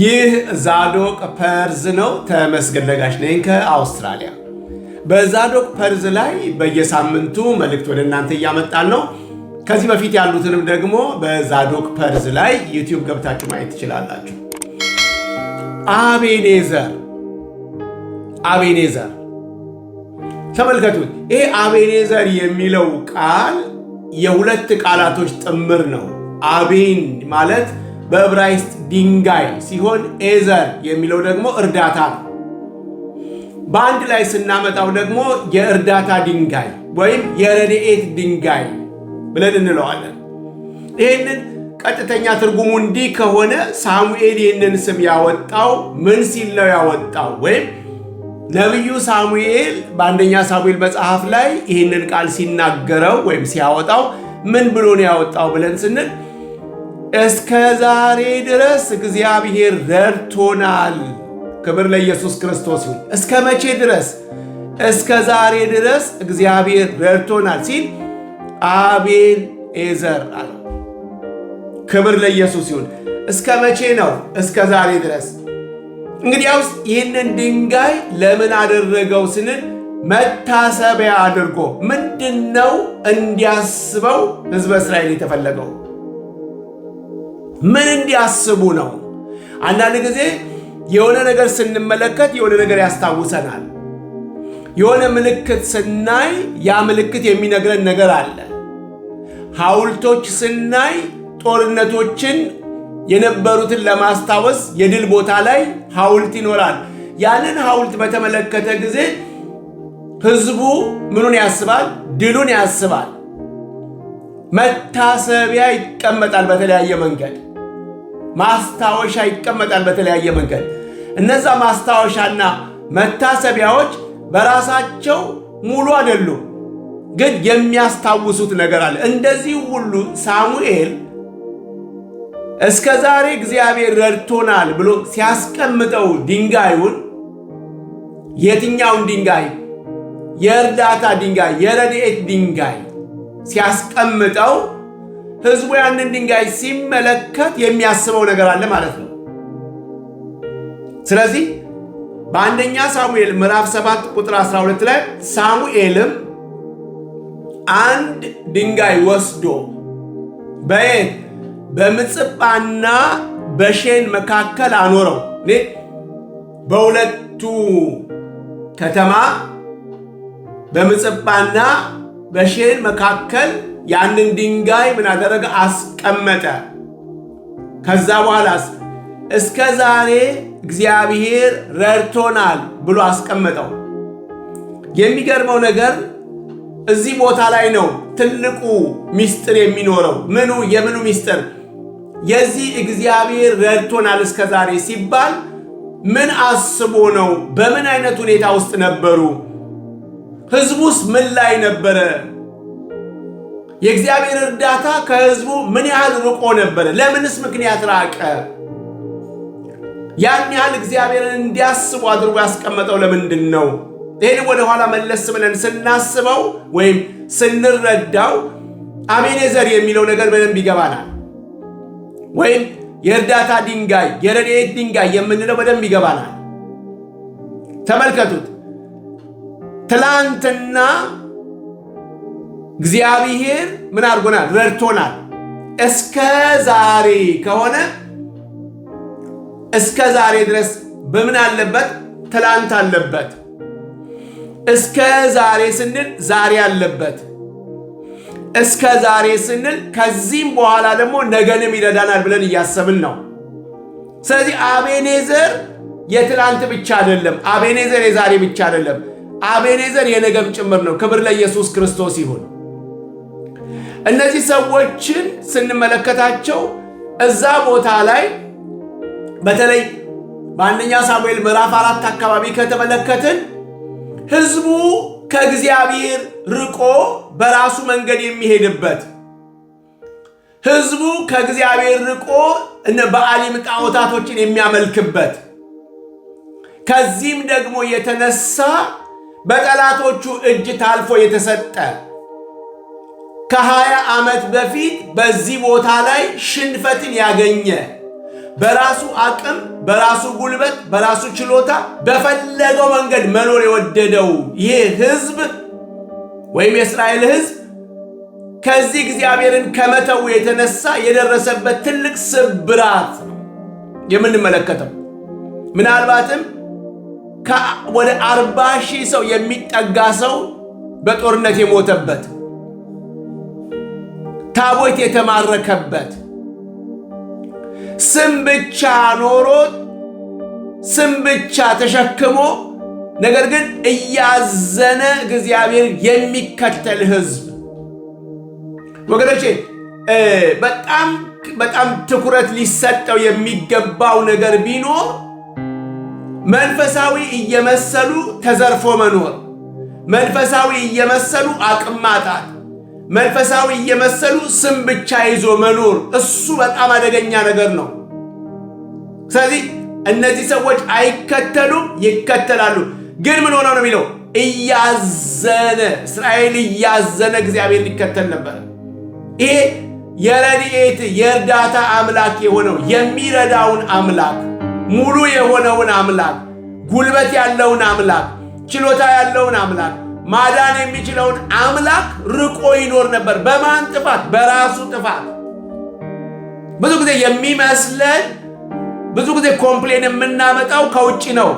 ይህ ዛዶቅ ፐርዝ ነው። ተመስገን ነጋሽ ነኝ ከአውስትራሊያ። በዛዶቅ ፐርዝ ላይ በየሳምንቱ መልእክት ወደ እናንተ እያመጣን ነው። ከዚህ በፊት ያሉትንም ደግሞ በዛዶቅ ፐርዝ ላይ YouTube ገብታችሁ ማየት ትችላላችሁ። አቤኔዘር አቤኔዘር ተመልከቱት። ይሄ አቤኔዘር የሚለው ቃል የሁለት ቃላቶች ጥምር ነው። አቤን ማለት በዕብራይስጥ ድንጋይ ሲሆን ኤዘር የሚለው ደግሞ እርዳታ ነው። በአንድ ላይ ስናመጣው ደግሞ የእርዳታ ድንጋይ ወይም የረድኤት ድንጋይ ብለን እንለዋለን። ይህንን ቀጥተኛ ትርጉሙ እንዲህ ከሆነ ሳሙኤል ይህንን ስም ያወጣው ምን ሲል ነው ያወጣው? ወይም ነቢዩ ሳሙኤል በአንደኛ ሳሙኤል መጽሐፍ ላይ ይህንን ቃል ሲናገረው ወይም ሲያወጣው ምን ብሎ ነው ያወጣው ብለን ስንል እስከ ዛሬ ድረስ እግዚአብሔር ረድቶናል። ክብር ለኢየሱስ ክርስቶስ ይሁን። እስከ መቼ ድረስ? እስከ ዛሬ ድረስ እግዚአብሔር ረድቶናል ሲል አቤል ኤዘር አለው። ክብር ለኢየሱስ ይሁን። እስከ መቼ ነው? እስከ ዛሬ ድረስ። እንግዲያውስ ይህንን ድንጋይ ለምን አደረገው ስንል መታሰቢያ አድርጎ ምንድን ነው እንዲያስበው ሕዝበ እስራኤል የተፈለገው ምን እንዲያስቡ ነው? አንዳንድ ጊዜ የሆነ ነገር ስንመለከት የሆነ ነገር ያስታውሰናል። የሆነ ምልክት ስናይ ያ ምልክት የሚነግረን ነገር አለ። ሐውልቶች ስናይ ጦርነቶችን የነበሩትን ለማስታወስ የድል ቦታ ላይ ሐውልት ይኖራል። ያንን ሐውልት በተመለከተ ጊዜ ሕዝቡ ምኑን ያስባል? ድሉን ያስባል። መታሰቢያ ይቀመጣል በተለያየ መንገድ፣ ማስታወሻ ይቀመጣል በተለያየ መንገድ። እነዛ ማስታወሻና መታሰቢያዎች በራሳቸው ሙሉ አይደሉም፣ ግን የሚያስታውሱት ነገር አለ። እንደዚህ ሁሉ ሳሙኤል እስከ ዛሬ እግዚአብሔር ረድቶናል ብሎ ሲያስቀምጠው ድንጋዩን፣ የትኛውን ድንጋይ? የእርዳታ ድንጋይ፣ የረድኤት ድንጋይ ሲያስቀምጠው ሕዝቡ ያንን ድንጋይ ሲመለከት የሚያስበው ነገር አለ ማለት ነው። ስለዚህ በአንደኛ ሳሙኤል ምዕራፍ 7 ቁጥር 12 ላይ ሳሙኤልም አንድ ድንጋይ ወስዶ በየት በምጽጳና በሼን መካከል አኖረው። እኔ በሁለቱ ከተማ በምጽጳና በሼን መካከል ያንን ድንጋይ ምን አደረገ? አስቀመጠ። ከዛ በኋላስ እስከ ዛሬ እግዚአብሔር ረድቶናል ብሎ አስቀመጠው። የሚገርመው ነገር እዚህ ቦታ ላይ ነው ትልቁ ሚስጥር የሚኖረው። ምኑ የምኑ ሚስጥር? የዚህ እግዚአብሔር ረድቶናል እስከ ዛሬ ሲባል ምን አስቦ ነው? በምን አይነት ሁኔታ ውስጥ ነበሩ? ህዝቡስ ምን ላይ ነበረ? የእግዚአብሔር እርዳታ ከህዝቡ ምን ያህል ርቆ ነበረ? ለምንስ ምክንያት ራቀ? ያን ያህል እግዚአብሔርን እንዲያስቡ አድርጎ ያስቀመጠው ለምንድን ነው? ይህን ወደኋላ መለስ ብለን ስናስበው ወይም ስንረዳው አቤኔዘር የሚለው ነገር በደንብ ይገባናል። ወይም የእርዳታ ድንጋይ፣ የረድኤት ድንጋይ የምንለው በደንብ ይገባናል። ተመልከቱት። ትላንትና እግዚአብሔር ምን አድርጎናል? ረድቶናል። እስከ ዛሬ ከሆነ እስከ ዛሬ ድረስ በምን አለበት? ትላንት አለበት። እስከ ዛሬ ስንል ዛሬ አለበት። እስከ ዛሬ ስንል ከዚህም በኋላ ደግሞ ነገንም ይረዳናል ብለን እያሰብን ነው። ስለዚህ አቤኔዘር የትላንት ብቻ አይደለም። አቤኔዘር የዛሬ ብቻ አይደለም። አቤኔዘር የነገም ጭምር ነው። ክብር ለኢየሱስ ክርስቶስ ይሁን። እነዚህ ሰዎችን ስንመለከታቸው እዛ ቦታ ላይ በተለይ በአንደኛ ሳሙኤል ምዕራፍ 4 አካባቢ ከተመለከትን ሕዝቡ ከእግዚአብሔር ርቆ በራሱ መንገድ የሚሄድበት፣ ሕዝቡ ከእግዚአብሔር ርቆ እነ በአሊም ጣዖታቶችን የሚያመልክበት፣ ከዚህም ደግሞ የተነሳ በጠላቶቹ እጅ ታልፎ የተሰጠ፣ ከ20 ዓመት በፊት በዚህ ቦታ ላይ ሽንፈትን ያገኘ፣ በራሱ አቅም፣ በራሱ ጉልበት፣ በራሱ ችሎታ በፈለገው መንገድ መኖር የወደደው ይሄ ሕዝብ ወይም የእስራኤል ሕዝብ ከዚህ እግዚአብሔርን ከመተው የተነሳ የደረሰበት ትልቅ ስብራት ነው የምንመለከተው። ምናልባትም ወደ 40,000 ሰው የሚጠጋ ሰው በጦርነት የሞተበት፣ ታቦት የተማረከበት፣ ስም ብቻ ኖሮት ስም ብቻ ተሸክሞ ነገር ግን እያዘነ እግዚአብሔር የሚከተል ሕዝብ። ወገኖቼ፣ በጣም በጣም ትኩረት ሊሰጠው የሚገባው ነገር ቢኖር መንፈሳዊ እየመሰሉ ተዘርፎ መኖር፣ መንፈሳዊ እየመሰሉ አቅም ማጣት፣ መንፈሳዊ እየመሰሉ ስም ብቻ ይዞ መኖር፣ እሱ በጣም አደገኛ ነገር ነው። ስለዚህ እነዚህ ሰዎች አይከተሉም፣ ይከተላሉ። ግን ምን ሆነው ነው የሚለው? እያዘነ፣ እስራኤል እያዘነ እግዚአብሔር ሊከተል ነበር። ይሄ የረድኤት የእርዳታ አምላክ የሆነው፣ የሚረዳውን አምላክ፣ ሙሉ የሆነውን አምላክ፣ ጉልበት ያለውን አምላክ፣ ችሎታ ያለውን አምላክ፣ ማዳን የሚችለውን አምላክ ርቆ ይኖር ነበር። በማን ጥፋት? በራሱ ጥፋት። ብዙ ጊዜ የሚመስለን፣ ብዙ ጊዜ complain የምናመጣው ከውጭ ነው፣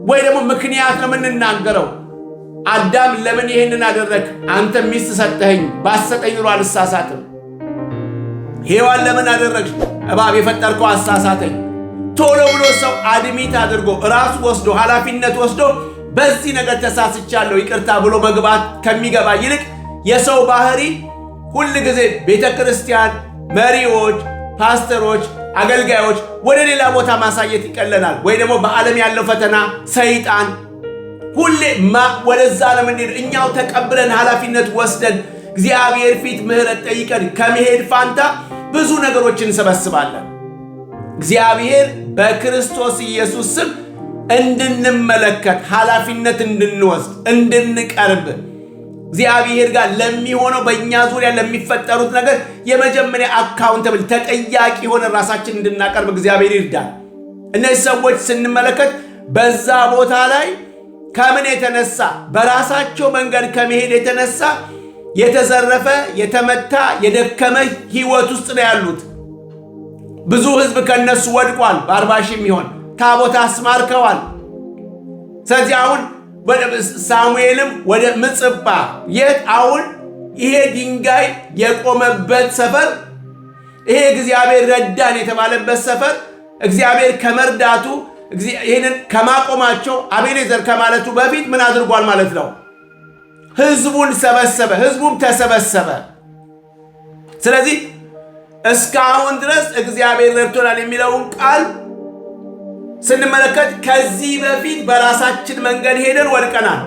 ወይ ደግሞ ምክንያት ነው የምንናገረው። አዳም ለምን ይሄንን አደረግ? አንተ ሚስት ሰጠኸኝ፣ ባትሰጠኝ ኑሮ አልሳሳትም። ሔዋን ለምን አደረግሽ? እባብ የፈጠርከው አሳሳተኝ። ቶሎ ብሎ ሰው admit አድርጎ፣ ራሱ ወስዶ፣ ኃላፊነት ወስዶ በዚህ ነገር ተሳስቻለሁ ይቅርታ ብሎ መግባት ከሚገባ ይልቅ የሰው ባህሪ ሁል ጊዜ ቤተ ክርስቲያን፣ መሪዎች፣ ፓስተሮች፣ አገልጋዮች ወደ ሌላ ቦታ ማሳየት ይቀለናል። ወይ ደግሞ በዓለም ያለው ፈተና፣ ሰይጣን፣ ሁሌ ወደዛ ነው የምንሄደው። እኛው ተቀብለን ኃላፊነት ወስደን እግዚአብሔር ፊት ምሕረት ጠይቀን ከመሄድ ፋንታ ብዙ ነገሮችን እንሰበስባለን። እግዚአብሔር በክርስቶስ ኢየሱስ ስም እንድንመለከት፣ ኃላፊነት እንድንወስድ፣ እንድንቀርብ፣ እግዚአብሔር ጋር ለሚሆነው በእኛ ዙሪያ ለሚፈጠሩት ነገር የመጀመሪያ accountable፣ ተጠያቂ ሆነን ራሳችን እንድናቀርብ እግዚአብሔር ይርዳን። እነዚህ ሰዎች ስንመለከት በዛ ቦታ ላይ ከምን የተነሳ፣ በራሳቸው መንገድ ከመሄድ የተነሳ የተዘረፈ፣ የተመታ፣ የደከመ ህይወት ውስጥ ነው ያሉት። ብዙ ህዝብ ከነሱ ወድቋል። በ40,000 የሚሆን ታቦት አስማርከዋል። ስለዚህ አሁን ሳሙኤልም ወደ ምጽጳ፣ የት አሁን ይሄ ድንጋይ የቆመበት ሰፈር፣ ይሄ እግዚአብሔር ረዳን የተባለበት ሰፈር፣ እግዚአብሔር ከመርዳቱ፣ ይህንን ከማቆማቸው፣ አቤኔዘር ከማለቱ በፊት ምን አድርጓል ማለት ነው? ህዝቡን ሰበሰበ። ህዝቡም ተሰበሰበ። ስለዚህ እስካሁን ድረስ እግዚአብሔር ረድቶናል የሚለውን ቃል ስንመለከት ከዚህ በፊት በራሳችን መንገድ ሄደን ወድቀናል።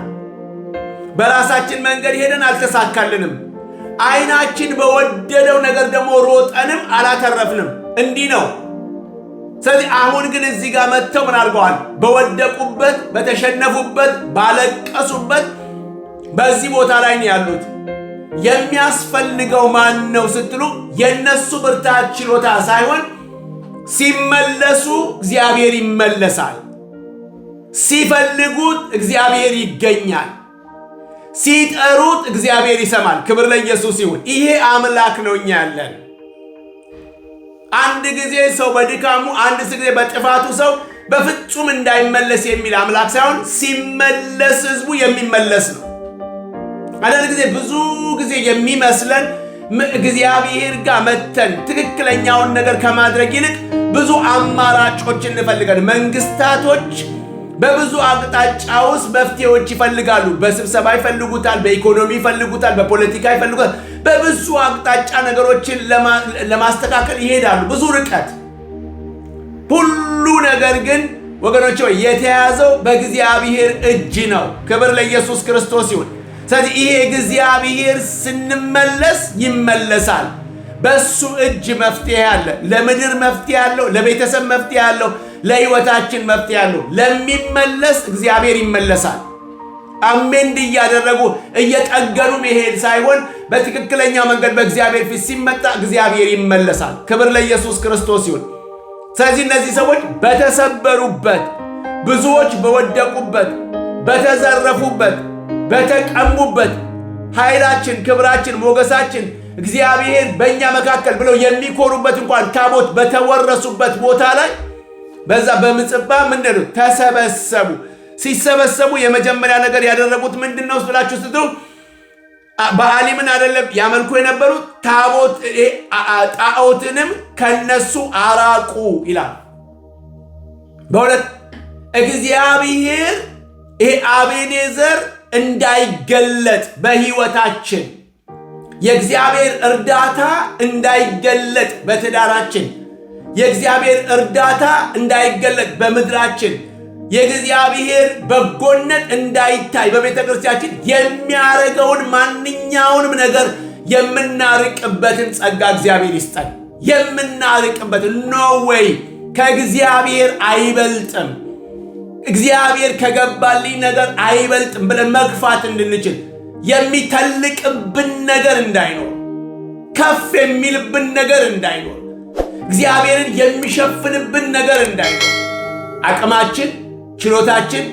በራሳችን መንገድ ሄደን አልተሳካልንም። አይናችን በወደደው ነገር ደግሞ ሮጠንም አላተረፍንም። እንዲህ ነው። ስለዚህ አሁን ግን እዚህ ጋር መጥተው ምን አድርገዋል? በወደቁበት፣ በተሸነፉበት፣ ባለቀሱበት በዚህ ቦታ ላይ ነው ያሉት። የሚያስፈልገው ማን ነው ስትሉ የነሱ ብርታት ችሎታ ሳይሆን ሲመለሱ እግዚአብሔር ይመለሳል። ሲፈልጉት እግዚአብሔር ይገኛል። ሲጠሩት እግዚአብሔር ይሰማል። ክብር ለኢየሱስ ይሁን። ይሄ አምላክ ነው እኛ ያለን። አንድ ጊዜ ሰው በድካሙ፣ አንድ ጊዜ በጥፋቱ ሰው በፍጹም እንዳይመለስ የሚል አምላክ ሳይሆን ሲመለስ ህዝቡ የሚመለስ ነው። አንዳንድ ጊዜ፣ ብዙ ጊዜ የሚመስለን እግዚአብሔር ጋር መተን ትክክለኛውን ነገር ከማድረግ ይልቅ ብዙ አማራጮች እንፈልጋለን። መንግስታቶች በብዙ አቅጣጫ ውስጥ መፍትሄዎች ይፈልጋሉ። በስብሰባ ይፈልጉታል፣ በኢኮኖሚ ይፈልጉታል፣ በፖለቲካ ይፈልጉታል። በብዙ አቅጣጫ ነገሮችን ለማስተካከል ይሄዳሉ ብዙ ርቀት። ሁሉ ነገር ግን ወገኖች የተያዘው በእግዚአብሔር እጅ ነው። ክብር ለኢየሱስ ክርስቶስ ይሁን። ስለዚህ ይሄ እግዚአብሔር ስንመለስ ይመለሳል። በሱ እጅ መፍትሄ አለ። ለምድር መፍትሄ አለው፣ ለቤተሰብ መፍትሄ አለው፣ ለህይወታችን መፍትሄ አለው። ለሚመለስ እግዚአብሔር ይመለሳል። Amend እያደረጉ እየጠገኑ መሄድ ሳይሆን በትክክለኛ መንገድ በእግዚአብሔር ፊት ሲመጣ እግዚአብሔር ይመለሳል። ክብር ለኢየሱስ ክርስቶስ ይሁን። ስለዚህ እነዚህ ሰዎች በተሰበሩበት፣ ብዙዎች በወደቁበት፣ በተዘረፉበት፣ በተቀሙበት፣ ኃይላችን፣ ክብራችን፣ ሞገሳችን እግዚአብሔር በእኛ መካከል ብለው የሚኮሩበት እንኳን ታቦት በተወረሱበት ቦታ ላይ በዛ በምጽጳ ምንድን ነው ተሰበሰቡ። ሲሰበሰቡ የመጀመሪያ ነገር ያደረጉት ምንድን ነው ብላችሁ ስትሉ በአሊምን አይደለም ያመልኩ የነበሩት፣ ታቦት ጣዖትንም ከነሱ አራቁ ይላል። በሁለት እግዚአብሔር ይሄ አቤኔዘር እንዳይገለጥ በሕይወታችን፣ የእግዚአብሔር እርዳታ እንዳይገለጥ በትዳራችን፣ የእግዚአብሔር እርዳታ እንዳይገለጥ በምድራችን፣ የእግዚአብሔር በጎነት እንዳይታይ በቤተ ክርስቲያችን የሚያደርገውን ማንኛውንም ነገር የምናርቅበትን ጸጋ እግዚአብሔር ይስጠን። የምናርቅበትን፣ no way፣ ከእግዚአብሔር አይበልጥም፣ እግዚአብሔር ከገባልኝ ነገር አይበልጥም ብለን መግፋት እንድንችል፣ የሚተልቅብን ነገር እንዳይኖር፣ ከፍ የሚልብን ነገር እንዳይኖር፣ እግዚአብሔርን የሚሸፍንብን ነገር እንዳይኖር፣ አቅማችን፣ ችሎታችን፣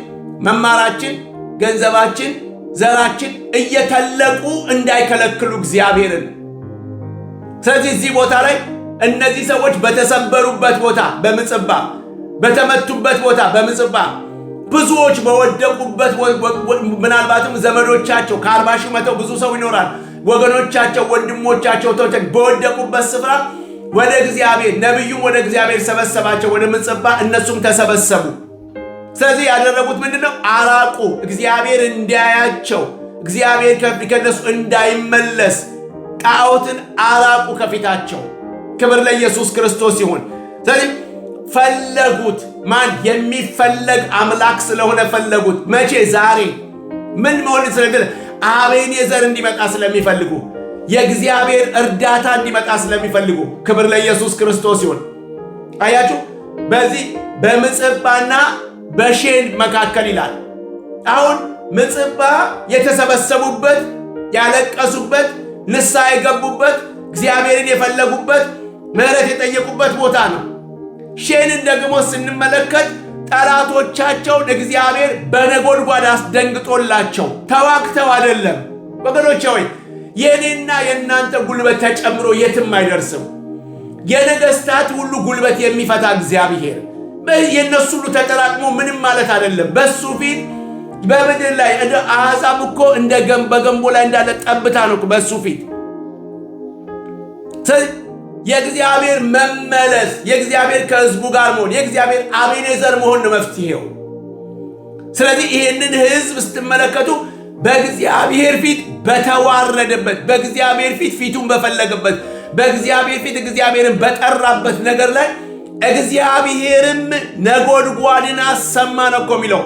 መማራችን፣ ገንዘባችን፣ ዘራችን እየተለቁ እንዳይከለክሉ እግዚአብሔርን። ስለዚህ እዚህ ቦታ ላይ እነዚህ ሰዎች በተሰበሩበት ቦታ በምጽጳ፣ በተመቱበት ቦታ በምጽጳ፣ ብዙዎች በወደቁበት፣ ምናልባትም ዘመዶቻቸው ከ40,000 መተው ብዙ ሰው ይኖራል። ወገኖቻቸው፣ ወንድሞቻቸው በወደቁበት ስፍራ ወደ እግዚአብሔር፣ ነቢዩም ወደ እግዚአብሔር ሰበሰባቸው ወደ ምጽጳ፣ እነሱም ተሰበሰቡ። ስለዚህ ያደረጉት ምንድን ነው? አራቁ። እግዚአብሔር እንዲያያቸው፣ እግዚአብሔር ከነሱ እንዳይመለስ ጣዖትን አራቁ ከፊታቸው። ክብር ለኢየሱስ ክርስቶስ ይሁን። ስለዚህ ፈለጉት። ማን የሚፈለግ አምላክ ስለሆነ ፈለጉት። መቼ? ዛሬ። ምን መሆን ስለሚፈልግ? አቤኔዘር እንዲመጣ ስለሚፈልጉ፣ የእግዚአብሔር እርዳታ እንዲመጣ ስለሚፈልጉ። ክብር ለኢየሱስ ክርስቶስ ይሁን። አያችሁ፣ በዚህ በምጽጳና በሼን መካከል ይላል። አሁን ምጽጳ የተሰበሰቡበት፣ ያለቀሱበት፣ ንስሐ የገቡበት፣ እግዚአብሔርን የፈለጉበት፣ ምሕረት የጠየቁበት ቦታ ነው። ሼንን ደግሞ ስንመለከት ጠላቶቻቸውን እግዚአብሔር በነጎድጓድ አስደንግጦላቸው፣ ተዋግተው አይደለም። ወገኖቼ ሆይ፣ የእኔና የእናንተ ጉልበት ተጨምሮ የትም አይደርስም። የነገስታት ሁሉ ጉልበት የሚፈታ እግዚአብሔር የእነሱ ሁሉ ተጠራቅሞ ምንም ማለት አይደለም። በሱ ፊት በምድር ላይ አሕዛብ እኮ እንደ በገንቦ ላይ እንዳለ ጠብታ ነው በሱ ፊት። የእግዚአብሔር መመለስ፣ የእግዚአብሔር ከሕዝቡ ጋር መሆን፣ የእግዚአብሔር አቤኔዘር መሆን ነው መፍትሄው። ስለዚህ ይህንን ሕዝብ ስትመለከቱ በእግዚአብሔር ፊት በተዋረደበት፣ በእግዚአብሔር ፊት ፊቱን በፈለገበት፣ በእግዚአብሔር ፊት እግዚአብሔርን በጠራበት ነገር ላይ እግዚአብሔርም ነጎድጓድን አሰማ ነው እኮ የሚለው።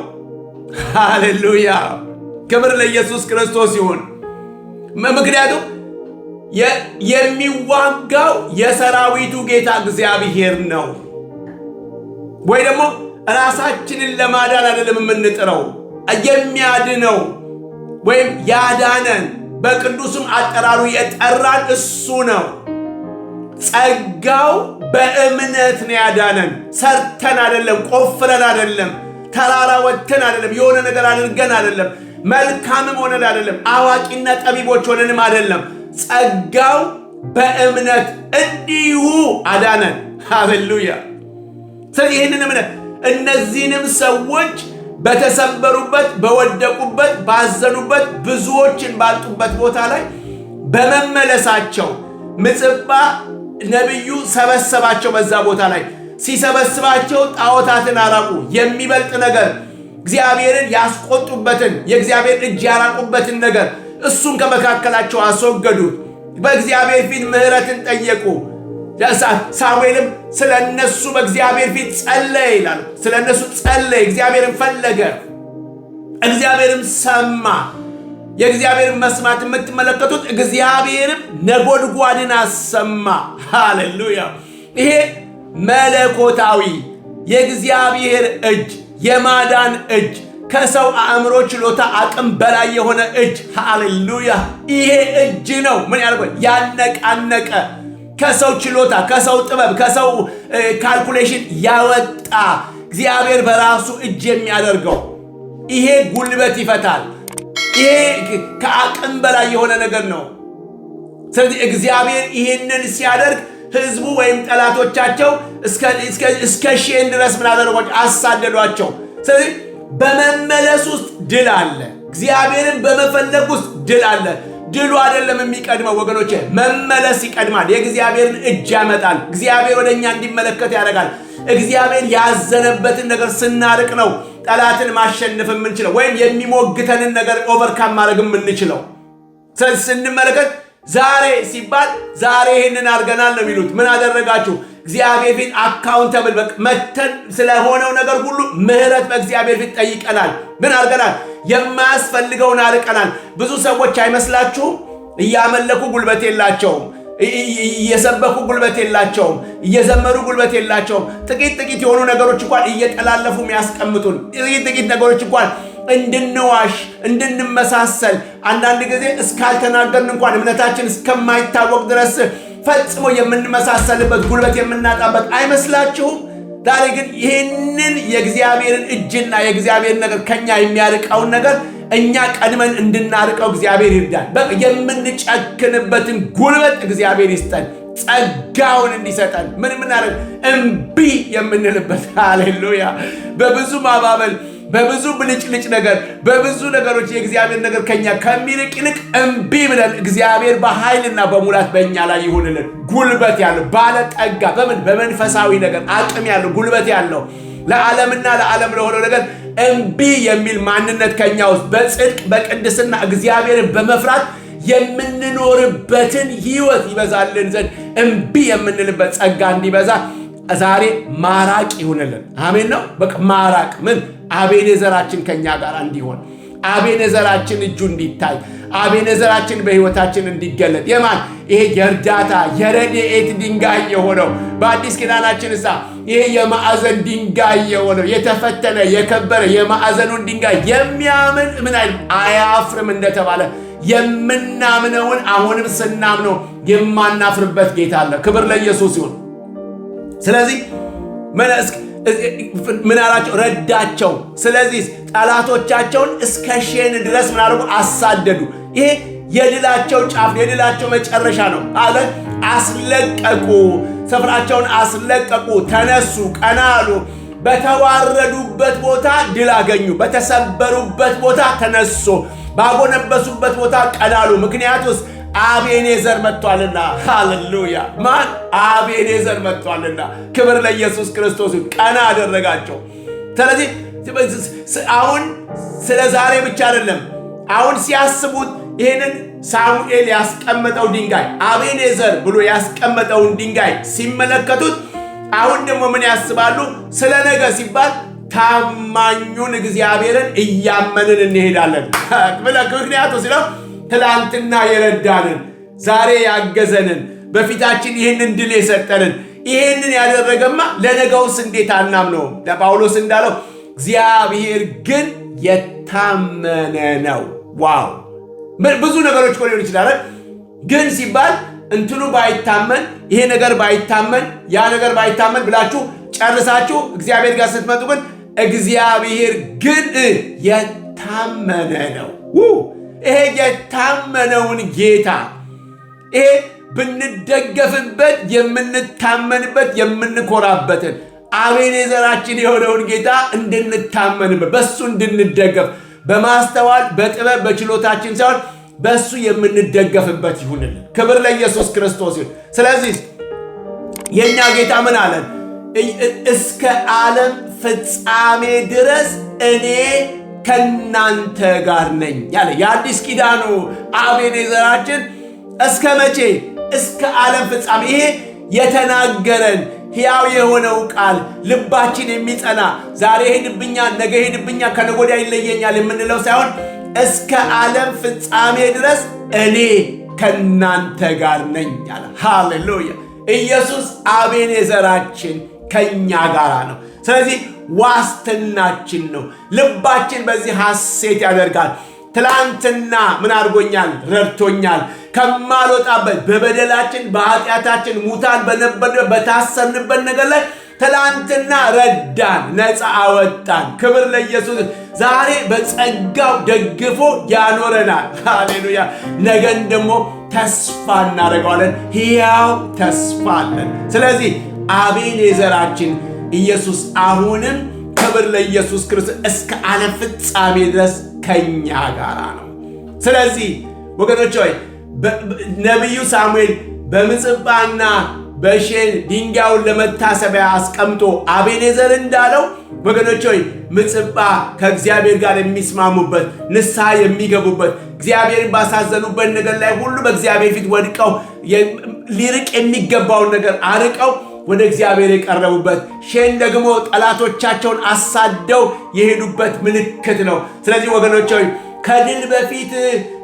ሃሌሉያ! ክብር ለኢየሱስ ክርስቶስ ይሁን። ምክንያቱም የሚዋጋው የሰራዊቱ ጌታ እግዚአብሔር ነው። ወይ ደግሞ ራሳችንን ለማዳን አይደለም የምንጥረው፣ የሚያድነው ወይም ያዳነን በቅዱስም አጠራሩ የጠራን እሱ ነው። ጸጋው በእምነት ነው ያዳነን። ሰርተን አይደለም፣ ቆፍረን አይደለም፣ ተራራ ወጥተን አይደለም፣ የሆነ ነገር አድርገን አይደለም፣ መልካምም ሆነን አይደለም፣ አዋቂና ጠቢቦች ሆነንም አይደለም። ጸጋው በእምነት እንዲሁ አዳነን። ሃሌሉያ። ስለዚህ ይህንን እምነት እነዚህንም ሰዎች በተሰበሩበት፣ በወደቁበት፣ ባዘኑበት፣ ብዙዎችን ባጡበት ቦታ ላይ በመመለሳቸው ምጽጳ ነቢዩ ሰበሰባቸው። በዛ ቦታ ላይ ሲሰበስባቸው ጣዖታትን አራቁ። የሚበልጥ ነገር፣ እግዚአብሔርን ያስቆጡበትን፣ የእግዚአብሔር እጅ ያራቁበትን ነገር እሱን ከመካከላቸው አስወገዱት። በእግዚአብሔር ፊት ምሕረትን ጠየቁ። ሳሙኤልም ስለ እነሱ በእግዚአብሔር ፊት ጸለየ ይላል። ስለ እነሱ ጸለየ፣ እግዚአብሔርን ፈለገ፣ እግዚአብሔርም ሰማ። የእግዚአብሔርን መስማት የምትመለከቱት እግዚአብሔርም ነጎድጓድን አሰማ። ሃሌሉያ! ይሄ መለኮታዊ የእግዚአብሔር እጅ፣ የማዳን እጅ፣ ከሰው አእምሮ ችሎታ አቅም በላይ የሆነ እጅ። ሃሌሉያ! ይሄ እጅ ነው ምን ያደርገው? ያነቃነቀ፣ ከሰው ችሎታ፣ ከሰው ጥበብ፣ ከሰው calculation ያወጣ እግዚአብሔር በራሱ እጅ የሚያደርገው ይሄ ጉልበት ይፈታል። ይሄ ከአቅም በላይ የሆነ ነገር ነው። ስለዚህ እግዚአብሔር ይህንን ሲያደርግ ህዝቡ ወይም ጠላቶቻቸው እስከ ሼን ድረስ ምን አደረጓቸው? አሳደዷቸው። ስለዚህ በመመለስ ውስጥ ድል አለ። እግዚአብሔርን በመፈለግ ውስጥ ድል አለ። ድሉ አይደለም የሚቀድመው ወገኖቼ፣ መመለስ ይቀድማል። የእግዚአብሔርን እጅ ያመጣል። እግዚአብሔር ወደ እኛ እንዲመለከት ያደርጋል። እግዚአብሔር ያዘነበትን ነገር ስናርቅ ነው ጠላትን ማሸነፍ የምንችለው ወይም የሚሞግተንን ነገር overcome ማድረግ የምንችለው። ስለዚህ ስንመለከት ዛሬ ሲባል ዛሬ ይህንን አድርገናል ነው የሚሉት። ምን አደረጋችሁ? እግዚአብሔር ፊት accountable መተን ስለሆነው ነገር ሁሉ ምህረት በእግዚአብሔር ፊት ጠይቀናል። ምን አድርገናል? የማያስፈልገውን አርቀናል። ብዙ ሰዎች አይመስላችሁም? እያመለኩ ጉልበት የላቸውም። እየሰበኩ ጉልበት የላቸውም። እየዘመሩ ጉልበት የላቸውም። ጥቂት ጥቂት የሆኑ ነገሮች እንኳን እየጠላለፉ የሚያስቀምጡን ጥቂት ጥቂት ነገሮች እንኳን እንድንዋሽ እንድንመሳሰል፣ አንዳንድ ጊዜ እስካልተናገርን እንኳን እምነታችን እስከማይታወቅ ድረስ ፈጽሞ የምንመሳሰልበት ጉልበት የምናጣበት አይመስላችሁም? ዛሬ ግን ይህንን የእግዚአብሔርን እጅና የእግዚአብሔርን ነገር ከኛ የሚያርቀውን ነገር እኛ ቀድመን እንድናርቀው እግዚአብሔር ይርዳል። በቃ የምንጨክንበትን ጉልበት እግዚአብሔር ይስጠን፣ ጸጋውን እንዲሰጠን ምን የምናደርግ እምቢ የምንልበት። ሃሌሉያ! በብዙ ማባበል፣ በብዙ ብልጭልጭ ነገር፣ በብዙ ነገሮች የእግዚአብሔር ነገር ከኛ ከሚርቅ ይልቅ እምቢ ብለን እግዚአብሔር በኃይልና በሙላት በእኛ ላይ ይሁንልን። ጉልበት ያለው ባለጠጋ በምን በመንፈሳዊ ነገር አቅም ያለው ጉልበት ያለው ለዓለምና ለዓለም ለሆነው ነገር እምቢ የሚል ማንነት ከኛ ውስጥ በጽድቅ በቅድስና እግዚአብሔርን በመፍራት የምንኖርበትን ሕይወት ይበዛልን ዘንድ እምቢ የምንልበት ጸጋ እንዲበዛ ዛሬ ማራቅ ይሁንልን። አሜን ነው። በቃ ማራቅ ምን አቤኔዘራችን ከኛ ጋር እንዲሆን፣ አቤኔዘራችን እጁ እንዲታይ፣ አቤኔዘራችን በሕይወታችን እንዲገለጥ የማን ይሄ የእርዳታ የረድኤት ድንጋይ የሆነው በአዲስ ኪዳናችን እሳ ይሄ የማዕዘን ድንጋይ የሆነው የተፈተነ የከበረ የማዕዘኑን ድንጋይ የሚያምን ምን አይልም አያፍርም እንደተባለ የምናምነውን አሁንም ስናምነው የማናፍርበት ጌታ አለ። ክብር ለኢየሱስ ይሁን። ስለዚህ ምን አላቸው? ረዳቸው። ስለዚህ ጠላቶቻቸውን እስከ ሼን ድረስ ምን አደረጉ? አሳደዱ። ይሄ የድላቸው ጫፍ የድላቸው መጨረሻ ነው አለ። አስለቀቁ፣ ስፍራቸውን አስለቀቁ። ተነሱ፣ ቀና አሉ። በተዋረዱበት ቦታ ድል አገኙ። በተሰበሩበት ቦታ ተነሱ። ባጎነበሱበት ቦታ ቀና አሉ። ምክንያቱስ አቤኔዘር መጥቷልና። ሃሌሉያ! ማን? አቤኔዘር መጥቷልና። ክብር ለኢየሱስ ክርስቶስ። ቀና አደረጋቸው። ስለዚህ አሁን ስለ ዛሬ ብቻ አይደለም። አሁን ሲያስቡት ይህንን ሳሙኤል ያስቀመጠው ድንጋይ አቤኔዘር ብሎ ያስቀመጠውን ድንጋይ ሲመለከቱት አሁን ደግሞ ምን ያስባሉ? ስለ ነገ ሲባል ታማኙን እግዚአብሔርን እያመንን እንሄዳለን። ምክንያቱ ሲለው ትላንትና የረዳንን፣ ዛሬ ያገዘንን፣ በፊታችን ይህንን ድል የሰጠንን፣ ይህንን ያደረገማ ለነገውስ እንዴት አናምነውም? ለጳውሎስ እንዳለው እግዚአብሔር ግን የታመነ ነው። Wow! ብዙ ነገሮች እኮ ሊሆን ይችላል። ግን ሲባል እንትኑ ባይታመን፣ ይሄ ነገር ባይታመን፣ ያ ነገር ባይታመን ብላችሁ ጨርሳችሁ እግዚአብሔር ጋር ስትመጡ ግን እግዚአብሔር ግን የታመነ ነው። ይሄ የታመነውን ጌታ፣ ይሄ ብንደገፍበት የምንታመንበት የምንኮራበትን አቤኔዘራችን የሆነውን ጌታ እንድንታመንበት፣ በሱ እንድንደገፍ፣ በማስተዋል በጥበብ በችሎታችን ሳይሆን በሱ የምንደገፍበት ይሁንልን። ክብር ለኢየሱስ ክርስቶስ ይሁን። ስለዚህ የእኛ ጌታ ምን አለን? እስከ ዓለም ፍጻሜ ድረስ እኔ ከናንተ ጋር ነኝ ያለ የአዲስ ኪዳኑ አቤኔዘራችን እስከ መቼ? እስከ ዓለም ፍጻሜ። ይሄ የተናገረን ሕያው የሆነው ቃል ልባችን የሚጸና ዛሬ ሄድብኛል፣ ነገ ሄድብኛል፣ ከነገ ወዲያ ይለየኛል የምንለው ሳይሆን እስከ ዓለም ፍጻሜ ድረስ እኔ ከናንተ ጋር ነኝ አለ። ሃሌሉያ! ኢየሱስ አቤኔዘራችን ከኛ ጋር ነው። ስለዚህ ዋስትናችን ነው። ልባችን በዚህ ሐሴት ያደርጋል። ትላንትና ምን አድርጎኛል? ረድቶኛል። ከማልወጣበት በበደላችን በኃጢአታችን ሙታን በነበርንበት በታሰርንበት ነገር ላይ ትላንትና ረዳን፣ ነፃ አወጣን። ክብር ለኢየሱስ። ዛሬ በጸጋው ደግፎ ያኖረናል። ሃሌሉያ። ነገን ደግሞ ተስፋ እናደርገዋለን። ሕያው ተስፋ አለን። ስለዚህ አቤኔዘራችን ኢየሱስ አሁንም፣ ክብር ለኢየሱስ ክርስቶስ፣ እስከ ዓለም ፍጻሜ ድረስ ከኛ ጋር ነው። ስለዚህ ወገኖች ሆይ፣ ነቢዩ ሳሙኤል በምጽጳና በሼን ድንጋዩን ለመታሰቢያ አስቀምጦ አቤኔዘር እንዳለው፣ ወገኖች ሆይ፣ ምጽጳ ከእግዚአብሔር ጋር የሚስማሙበት፣ ንስሐ የሚገቡበት፣ እግዚአብሔርን ባሳዘኑበት ነገር ላይ ሁሉ በእግዚአብሔር ፊት ወድቀው ሊርቅ የሚገባውን ነገር አርቀው ወደ እግዚአብሔር የቀረቡበት፣ ሼን ደግሞ ጠላቶቻቸውን አሳደው የሄዱበት ምልክት ነው። ስለዚህ ወገኖች ሆይ፣ ከድል በፊት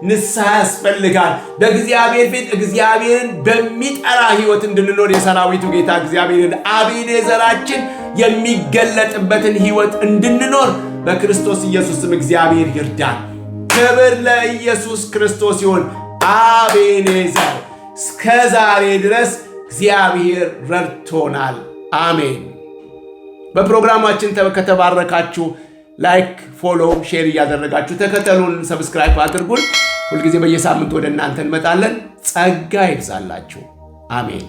ንስሐ ያስፈልጋል። በእግዚአብሔር ፊት እግዚአብሔርን በሚጠራ ሕይወት እንድንኖር የሰራዊቱ ጌታ እግዚአብሔርን አቤኔዘራችን የሚገለጥበትን ሕይወት እንድንኖር በክርስቶስ ኢየሱስ ስም እግዚአብሔር ይርዳን። ክብር ለኢየሱስ ክርስቶስ ይሁን። አቤኔዘር እስከ ዛሬ ድረስ እግዚአብሔር ረድቶናል። አሜን። በፕሮግራማችን ከተባረካችሁ like፣ follow፣ share እያደረጋችሁ ተከተሉን፣ subscribe አድርጉን። ሁልጊዜ በየሳምንቱ ወደ እናንተ እንመጣለን። ጸጋ ይብዛላችሁ። አሜን።